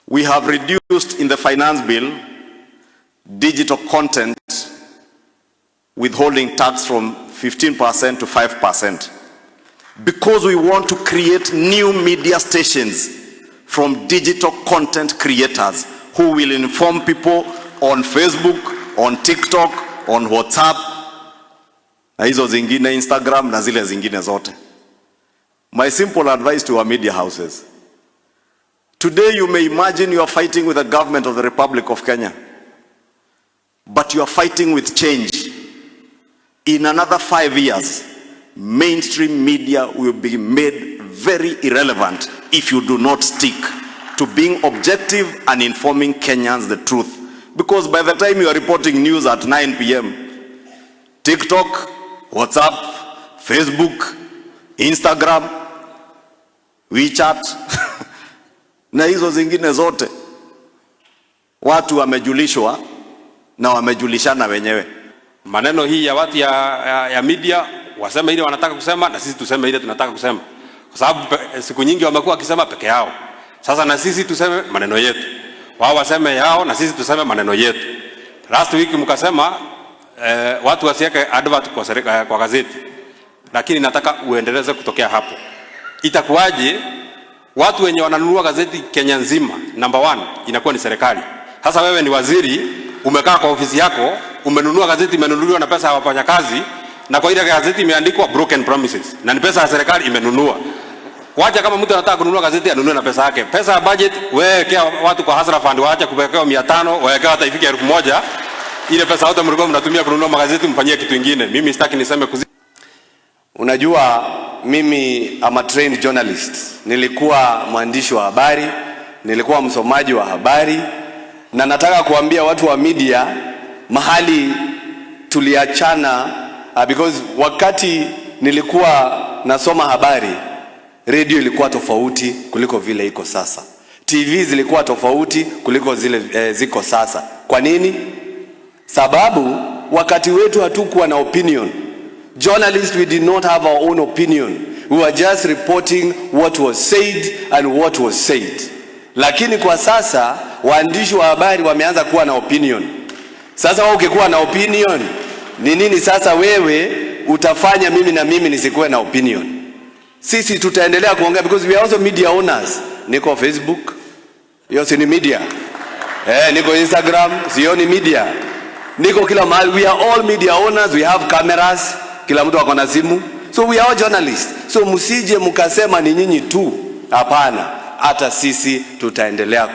We have reduced in the finance bill digital content withholding tax from 15% to 5% because we want to create new media stations from digital content creators who will inform people on Facebook, on TikTok, on WhatsApp na hizo zingine, Instagram na zile zingine zote. My simple advice to our media houses. Today you may imagine you are fighting with the government of the Republic of Kenya, but you are fighting with change. In another 5 years, mainstream media will be made very irrelevant if you do not stick to being objective and informing Kenyans the truth. Because by the time you are reporting news at 9 p.m., TikTok, WhatsApp, Facebook, Instagram, WeChat na hizo zingine zote, watu wamejulishwa na wamejulishana wenyewe. Maneno hii ya watu ya media waseme ile wanataka kusema na sisi tuseme ile tunataka kusema, kwa sababu siku nyingi wamekuwa wakisema peke yao. Sasa na sisi tuseme maneno yetu, wao waseme yao na sisi tuseme maneno yetu. Last week mkasema watu wasiweke advert kwa gazeti, lakini nataka uendeleze kutokea hapo. Itakuwaje watu wenye wananunua gazeti Kenya nzima, number one inakuwa ni serikali. Sasa wewe ni waziri, umekaa kwa ofisi yako, umenunua gazeti, imenunuliwa na pesa ya wafanyakazi, na kwa ile gazeti imeandikwa "broken promises" na ni pesa ya serikali imenunua. Wacha kama mtu anataka kununua gazeti anunue na pesa yake. Pesa ya budget wewe watu kwa Hustler Fund waache kuwekewa 500, wawekewa hata ifike 1000. Ile pesa yote mlikuwa mnatumia kununua magazeti mfanyie kitu kingine. Mimi sitaki niseme Unajua, mimi am a trained journalist. Nilikuwa mwandishi wa habari, nilikuwa msomaji wa habari, na nataka kuambia watu wa media mahali tuliachana, because wakati nilikuwa nasoma habari, radio ilikuwa tofauti kuliko vile iko sasa. TV zilikuwa tofauti kuliko zile ziko sasa. Kwa nini? Sababu wakati wetu hatukuwa na opinion. Journalists, we did not have our own opinion. We were just reporting what was said and what was said. Lakini kwa sasa waandishi wa habari wameanza kuwa na opinion. Sasa wewe ukikuwa na opinion, ni nini sasa wewe utafanya mimi na mimi nisikuwe na opinion? Sisi tutaendelea kuongea because we are also media owners. Niko Facebook, hiyo si ni media? Niko Instagram, sio ni media? Niko kila mahali. We are all media owners, we have cameras, kila mtu ako na simu. So we are all journalists. So msije mkasema ni nyinyi tu. Hapana, hata sisi tutaendelea.